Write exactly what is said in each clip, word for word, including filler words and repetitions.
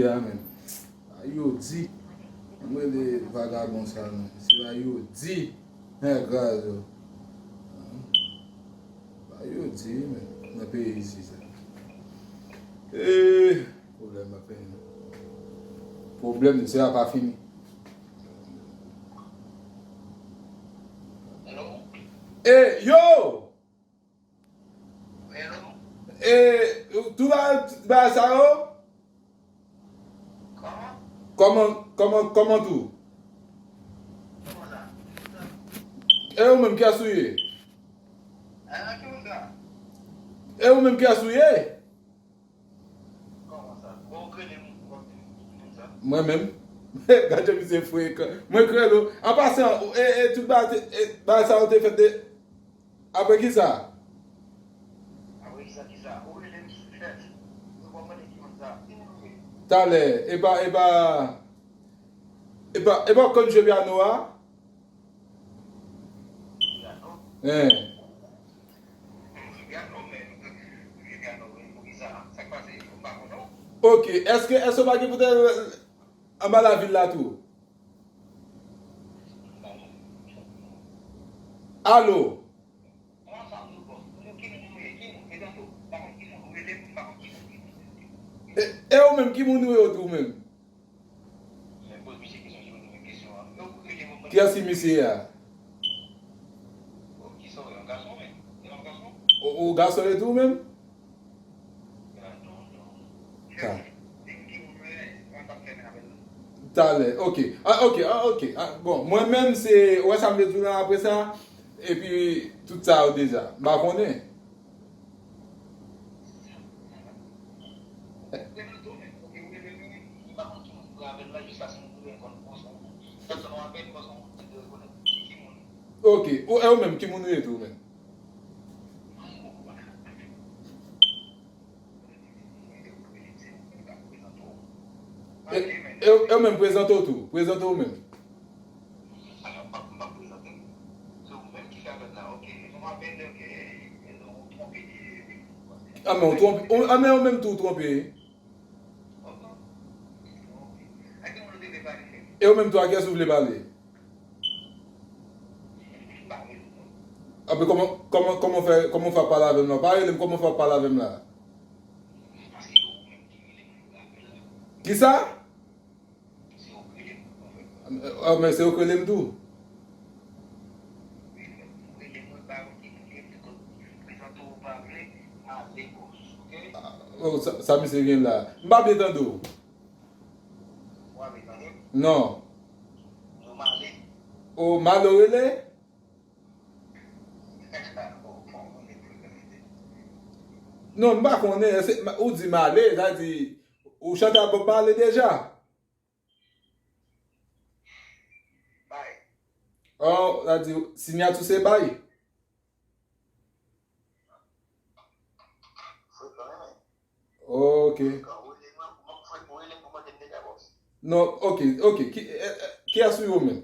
A menm. Sa yo di. Ann rele vagabon sa non. Se sa yo di. Nèg kraze yo. Sa yo di menm nan peyi isi sa. Eee, pwoblèm ap fini. Pwoblèm se a pa fini. E yo! E tou bagay sa yo? Kòman? Kòman, kòman, kòman tou? E ou menm, kiyès ou ye? E ou menm, kiyès ou ye? Mwen menm. Gade misye frekan. Mwen kreye l. An pasan, e, e, tout bagay te, e, bagay sa yo te fèt de, apre kisa? Apre kisa, kisa? Ou rele m sou chèch. Mwen pa konnen ki moun sa. Ki moun ou ye? Talè, e pa, e pa, e pa, e pa w konn jwe pyano a? Pyano? Hein. Jwe pyano, men, jwe pyano, wi, poukisa? Sa k pase? Ou pa konnen w? Ok, èske, èske w pa gen pou te anba lavil la tou? Alo? E, e ou menm, ki moun ou ye tou menm? Kiyès ki misye a? Ou, ou gason ye tou menm? Ka. Talè, ok. Ah, ok, ah, ok. Ah, bon, mwen menm se, ou wè sa m te di w lan apre sa, epi tout sa yo deja. M pa konnen. Ok, ou, e ou menm, ki moun ou ye tou ou menm? E, e, e ou menm, prezante w tou. Prezante w menm. Ah, men ou twonpe, ou, ah, men ou menm tou ou twonpe. E ou menm tou, a kiyès ou vle pale? Apre, kòman, kòman, kòman w fè, kòman w fè ap pale avè m la? Pa rele m, kòman w fè ap pale avè m la? Kisa? Ah, men se ou k rele m tou. Ah, oh, sa, sa misye gen la? M pa byen tande w. Non. Oh, Male w rele? Non, m pa konnen. Se, ou di Male, sa di, ou chante a Bob Marley deja? Oh, sa di, siyati se bay? Ok. Non, ok, ok. Ki, eh, eh, kiyès ou ye ou menm?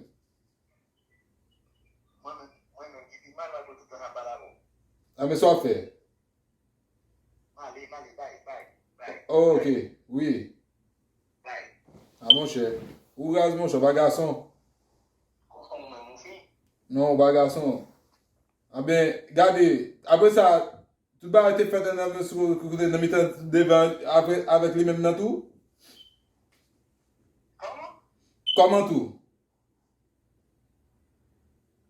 Mwen menm, mwen menm, ki pi mal, mal pou tout tan sa pale avè w. A, men sa w ap fè? Male, male, bay, bay, bay. Oh, ok, wi. Bay. A, monchè. Ou raz, monchè, w pa gason. Konsa ou menm, ou fin? Non, w pa gason. A ben, gade, apre sa, tout bagay te fèt nan, sou kote nan mitan devan apre avèk li menm nan tou? Kòman? Kòman tou?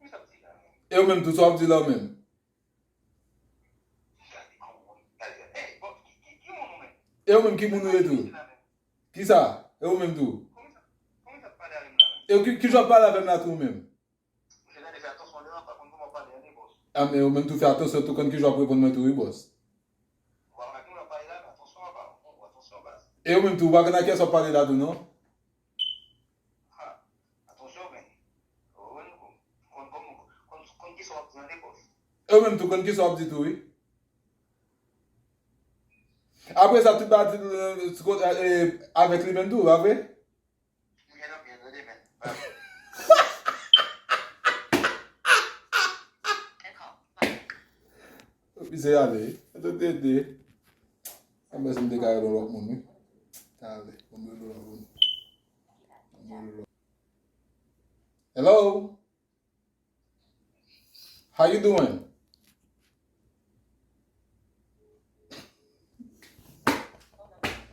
Ki sa w di la menm? E ou menm tou, sa w ap di la ou menm? Gade kòman, gade, ey, bon, ki, ki, ki moun ou menm? E ou menm, ki moun ou ye tou? Kisa? E ou menm tou? Kòman sa, kòman sa w ap pale avè m la menm? E ki, ki jan w ap pale avè m la tou ou menm? Mesye, gade, fè atansyon, lè w ap konn kòman w ap pale, tande, bòs. A, men ou menm tou fè atansyon tou, konn kijan w ap reponn mwen tou, wi, bòs. Ou pa wè ki moun w ap pale la, men atansyon, papa, ou, atansyon, baz. E ou menm tou, ou pa konn a kiyès w ap pale la tou, non? Ha, atansyon, men. Ou konn, konn, konn, konn, konn kisa w ap di, tande, bòs. E ou menm tou, konn kisa w ap di tou, wi. Apre sa, tout bagay, eh, eh, avèk li menm tou, pa vre? Misye ale. Tande, tande. Anben, si m te ka rele yon lòt moun, wi. Ale, bon, bon, bon, bon. Hello? How you doing?